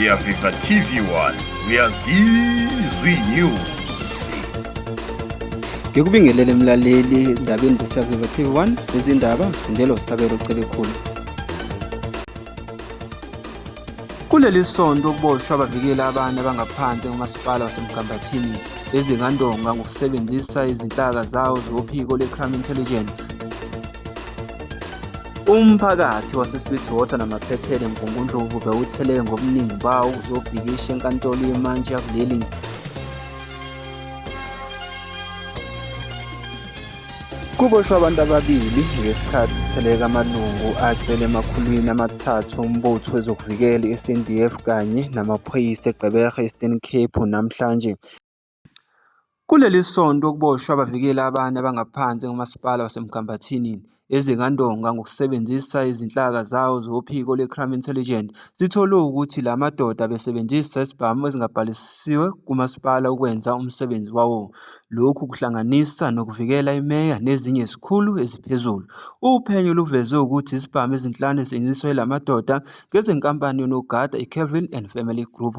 Siyaviva TV1 uyazizwa inews. Ngikubingelele mlaleli ezindabeni zeSiyaviva TV1 lezindaba zifundela uSabelo Cebekhulu. Kuleli sonto kuboshwa abavikela abane abangaphansi kumasipala waseMkhambathini eZingandonga ngokusebenzisa izinhlaka zawo zophiko lwe-Crime Intelligence. Umphakathi waseSweetwater namaphethelo eMgungundlovu bewutheleke ngobuningi bawo ukuzobhikisha enkantolo yemantshi yakuleli. Kuboshwe abantu ababili ngesikhathi kutheleka amalungu acele emakhulwini amathathu ombutho wezokuvikela i-SANDF kanye namaphoyisa eGqeberha, e-Eastern Cape namhlanje. Kuleli sonto kuboshwe abavikeli abane abangaphansi koMasipala waseMkhambathini, eZingandonga ngokusebenzisa izinhlaka zawo zophiko lwe-Crime Intelligence zithole ukuthi la madoda abesebenzisa izibhamu ezingabhalisiwe kumasipala ukwenza umsebenzi wawo. Lokhu kuhlanganisa nokuvikela imeya nezinye izikhulu eziphezulu. Uphenyo luveze ukuthi izibhamu ezinhlanu ezisetshenziswa yila madoda ngezenkampani yonogada iKevin and Family Group.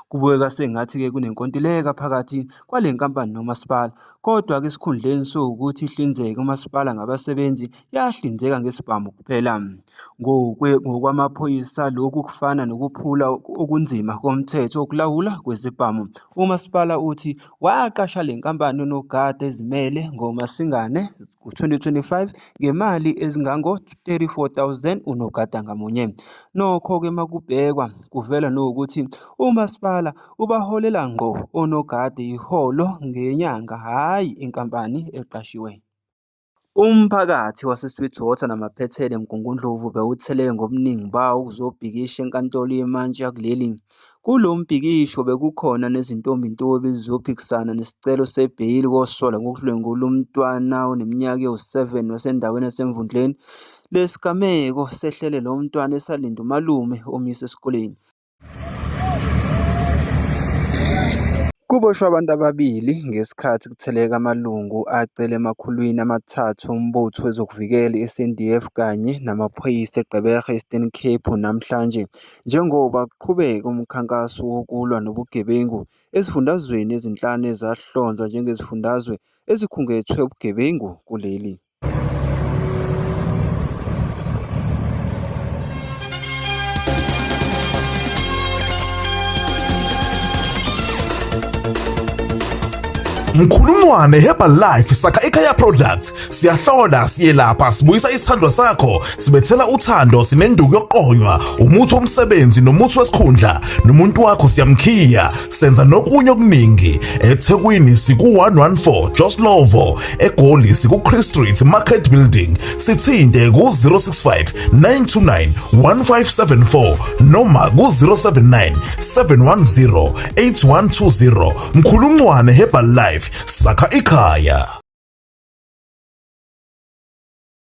Kubukeka sengathi-ke kunenkontileka phakathi kwale nkampani nomasipala. Kodwa-ke esikhundleni sokuthi ihlinzeke umasipala ngabasebenzi, yahlinzeka ngesibhamu kuphela. Ngokwamaphoyisa lokhu kufana nokuphula okunzima komthetho wokulawula kwezibhamu. Umasipala uthi waqasha le nkampani yonogada ezimele ngoMasingane ngo-2025 ngemali ezingango-34,000 unogada ngamunye. Nokho-ke makubhekwa kuvela nokuthi umasipala ubaholela ngqo onogada iholo ngenyanga hhayi inkampani eqashiwe. Umphakathi waseSweetwater namaphethelo eMgungundlovu bewutheleke ngobuningi bawo ukuzobhikisha enkantolo yemantshi yakuleli. Kulo mbhikisho bekukhona nezintombi nto ebezizophikisana nesicelo sebheyili kosolwa ngokudlwengula umntwana oneminyaka ewu-7 wasendaweni yaseMvundleni. Lesigameko sehlele lo mntwana esalinde umalume omyisa esikoleni. Kuboshwe abantu ababili ngesikhathi kutheleka amalungu acele emakhulwini amathathu ombutho wezokuvikela i-SANDF kanye namaphoyisa eGqeberha, e-Eastern Cape namhlanje njengoba kuqhubeka umkhankaso wokulwa nobugebengu ezifundazweni ezinhlanu ezahlonzwa njengezifundazwe ezikhungethwe ubugebengu kuleli. Mkhulungwane Herbal Life sakha ikhaya products siyahlola siyelapha sibuyisa isithandwa sakho sibethela uthando sinenduku yokuqonywa umuthi womsebenzi nomuthi wesikhundla nomuntu wakho siyamkhiya senza nokunye okuningi eThekwini siku-114 Joslovo eGoli siku-Chris Street Market Building sithinte ku-065 929 1574 noma ku-079 710 8120 Mkhulungwane Herbal Life sakha ikhaya.